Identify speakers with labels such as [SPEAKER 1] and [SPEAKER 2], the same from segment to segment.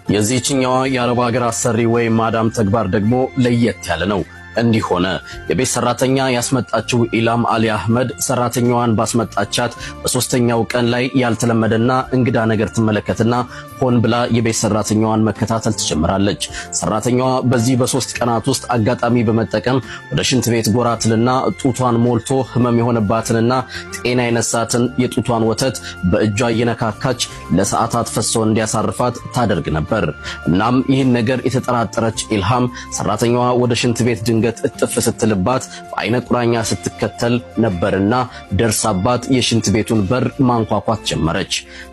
[SPEAKER 1] የዚህችኛዋ የአረብ ሀገር አሰሪ ወይም ማዳም ተግባር ደግሞ ለየት ያለ ነው። እንዲህ ሆነ። የቤት ሰራተኛ ያስመጣችው ኢላም አሊ አህመድ ሰራተኛዋን ባስመጣቻት በሶስተኛው ቀን ላይ ያልተለመደና እንግዳ ነገር ትመለከትና ሆን ብላ የቤት ሰራተኛዋን መከታተል ትጀምራለች። ሰራተኛዋ በዚህ በ3 ቀናት ውስጥ አጋጣሚ በመጠቀም ወደ ሽንት ቤት ጎራ ትልና ጡቷን ሞልቶ ህመም የሆነባትንና ጤና የነሳትን የጡቷን ወተት በእጇ እየነካካች ለሰዓታት ፈሶ እንዲያሳርፋት ታደርግ ነበር። እናም ይህን ነገር የተጠራጠረች ኢልሃም ሰራተኛዋ ወደ ሽንት ቤት ድንገት እጥፍ ስትልባት በአይነ ቁራኛ ስትከተል ነበርና ደርሳባት የሽንት ቤቱን በር ማንኳኳት ጀመረች።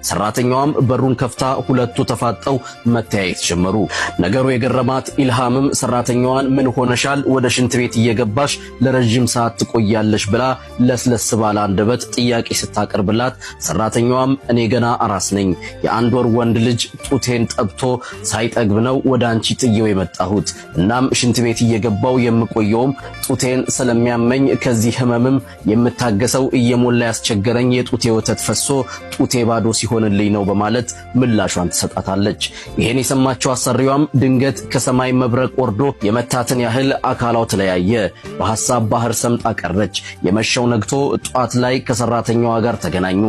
[SPEAKER 1] ሰራተኛዋም በሩን ከፍታ ሁለቱ ተፋጠው መተያየት ጀመሩ። ነገሩ የገረማት ኢልሃምም ሰራተኛዋን “ምን ሆነሻል? ወደ ሽንት ቤት እየገባሽ ለረጅም ሰዓት ትቆያለሽ?” ብላ ለስለስ ባለ አንደበት ጥያቄ ስታቀርብላት፣ ሰራተኛዋም “እኔ ገና አራስ ነኝ። የ1 ወር ወንድ ልጅ ጡቴን ጠብቶ ሳይጠግብ ነው ወደ አንቺ ጥዬው የመጣሁት። እናም ሽንት ቤት እየገባው የምቆየውም ጡቴን ስለሚያመኝ፣ ከዚህ ህመምም የምታገሰው እየሞላ ያስቸገረኝ የጡቴ ወተት ፈሶ ጡቴ ባዶ ሲሆንልኝ ነው” በማለት ምላሿን ትሰጣታለች። ይሄን የሰማችው አሰሪዋም ድንገት ከሰማይ መብረቅ ወርዶ የመታትን ያህል አካሏ ተለያየ። በሐሳብ ባህር ሰምጣ ቀረች። የመሸው ነግቶ ጧት ላይ ከሰራተኛዋ ጋር ተገናኙ።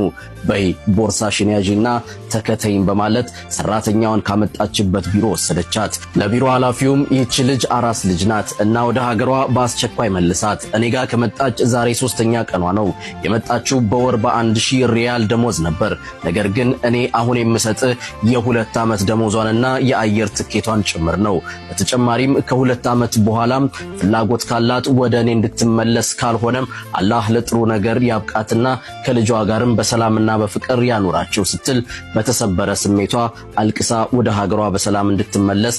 [SPEAKER 1] “በይ ቦርሳሽን ያዢና ተከተይኝ” በማለት ሰራተኛዋን ካመጣችበት ቢሮ ወሰደቻት። ለቢሮ ኃላፊውም “ይህች ልጅ አራስ ልጅ ናት እና ወደ ሀገሯ በአስቸኳይ መልሳት። እኔ ጋር ከመጣች ዛሬ ሶስተኛ ቀኗ ነው። የመጣችው በወር በ1000 ሪያል ደሞዝ ነበር። ነገር ግን እኔ አሁን የምሰጥህ የ2 ዓመት ደሞዟንና የአየር ትኬቷን ጭምር ነው። በተጨማሪም ከ2 ዓመት በኋላም ፍላጎት ካላት ወደ እኔ እንድትመለስ፣ ካልሆነም አላህ ለጥሩ ነገር ያብቃትና ከልጇ ጋርም በሰላምና በፍቅር ያኑራቸው” ስትል በተሰበረ ስሜቷ አልቅሳ ወደ ሀገሯ በሰላም እንድትመለስ